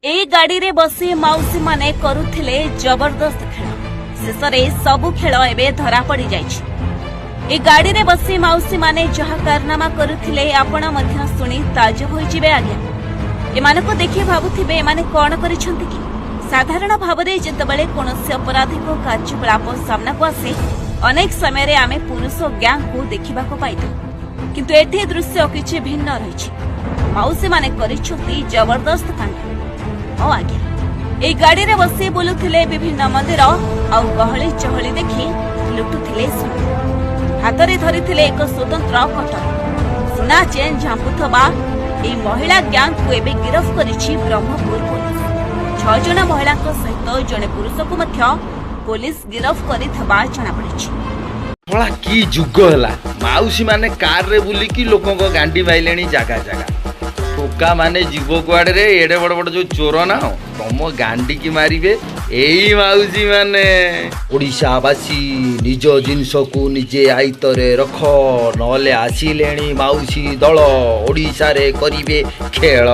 ଏଇ ଗାଡ଼ିରେ ବସି ମାଉସୀମାନେ କରୁଥିଲେ ଜବରଦସ୍ତ ଖେଳ। ଶେଷରେ ସବୁ ଖେଳ ଏବେ ଧରା ପଡ଼ିଯାଇଛି। ଏ ଗାଡ଼ିରେ ବସି ମାଉସୀମାନେ ଯାହା କାରନାମା କରୁଥିଲେ, ଆପଣ ମଧ୍ୟ ଶୁଣି ତାଜୁବ ହୋଇଯିବେ ଆଜ୍ଞା। ଏମାନଙ୍କୁ ଦେଖି ଭାବୁଥିବେ, ଏମାନେ କଣ କରିଛନ୍ତି କି? ସାଧାରଣ ଭାବରେ ଯେତେବେଳେ କୌଣସି ଅପରାଧିକ କାର୍ଯ୍ୟକଳାପ ସାମ୍ନାକୁ ଆସେ, ଅନେକ ସମୟରେ ଆମେ ପୁରୁଷ ଗ୍ୟାଙ୍ଗକୁ ଦେଖିବାକୁ ପାଇଥାଉ। କିନ୍ତୁ ଏଠି ଦୃଶ୍ୟ କିଛି ଭିନ୍ନ ରହିଛି। ମାଉସୀମାନେ କରିଛନ୍ତି ଜବରଦସ୍ତ କାଣ୍ଡ। ହଁ ଆଜ୍ଞା, ଏଇ ଗାଡ଼ିରେ ବସି ବୁଲୁଥିଲେ ବିଭିନ୍ନ ମନ୍ଦିର ଆଉ ଗହଳି ଚହଳି ଦେଖି ଲୁଟୁଥିଲେ ସୁନା। ହାତରେ ଧରିଥିଲେ ଏକ ସ୍ୱତନ୍ତ୍ର କଟର। ସୁନା ଚେନ୍ ଝାମ୍ପୁଥିବା ଏହି ମହିଳା ଗ୍ୟାଙ୍ଗକୁ ଏବେ ଗିରଫ କରିଛି ବ୍ରହ୍ମପୁର ପୋଲିସ। 6 ଜଣ ମହିଳାଙ୍କ ସହିତ ଜଣେ ପୁରୁଷକୁ ମଧ୍ୟ ପୋଲିସ ଗିରଫ କରିଥିବା ଜଣାପଡ଼ିଛି। ଶଳା, କି ଯୁଗ ହେଲା! ମାଉସୀ ମାନେ କାରରେ ବୁଲିକି ଲୋକଙ୍କ ଗାଣ୍ଡି ମାଇଲେଣି ଜାଗା ଜାଗା। ଟୋକା ମାନେ ଯିବ କୁଆଡ଼େ ରେ? ଏଡ଼େ ବଡ଼ ବଡ଼ ଯୋଉ ଚୋର ନା, ତମ ଗାଣ୍ଡିକି ମାରିବେ ଏଇ ମାଉସୀ ମାନେ। ଓଡ଼ିଶାବାସୀ, ନିଜ ଜିନିଷକୁ ନିଜେ ଆୟତ୍ତରେ ରଖ, ନହେଲେ ଆସିଲେଣି ମାଉସୀ ଦଳ, ଓଡ଼ିଶାରେ କରିବେ ଖେଳ।